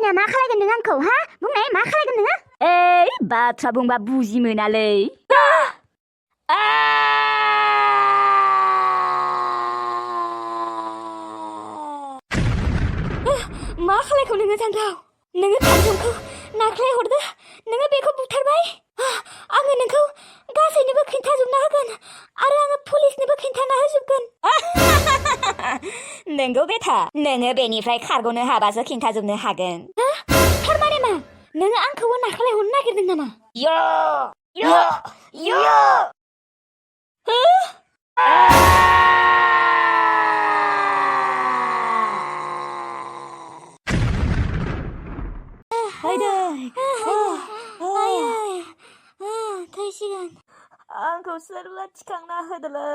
खालायना मा खालायगोन नों आंखौ हा बुंनाय मा खालायगोन नोङो बाथ्रा बुंबा बुजि मोनालै मा खालायखौ नोङो जांगाव नोङो थांजोंखौ नाख्लाय हरदो नोङो बेखौ बुथारबाय आङो नोंखौ गासैनोबो खिन्थाजोबना होगोन आरो आङो पुलिसनोबो खिन्थाना होजोबगोन नोंगौ बेथा नोङो बेनिफ्राय खारग'नो हाबासो खिन्थाजोबनो हागोन थारमाने मा नोङो आंखौबो नाख्लाय हरनो नागिरदों नामा यो यो यो थैसिगोन आंखौ सोरबा थिखांना होदोलै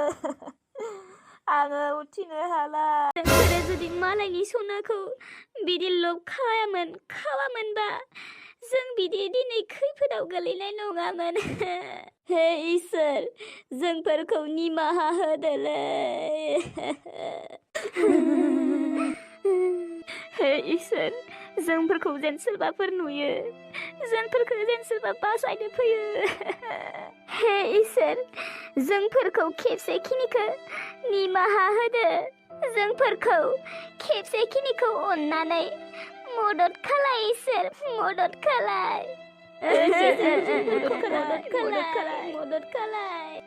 आङो उथिनो हाला नोंसोरो जुदि मालायनि सनाखौ बिदि लब खावामोनबा जों बिदि दिनै खैफोदाव गोलैनाय नङामोन हे इसोर जोंफोरखौ निमाहा होदोलै हे इसोर जोंफोरखौ जेन सोरबाफोर नुयो जोंफोरखौ जेन सोरबा बासायनो फैयो हे इसोर जोंफोरखौ खेबसेखिनिखौ निमाहा होदो जोंफोरखौ खेबसेखिनिखौ अननानै मदद खालाय इसोर मदद खालाय मदद खालाय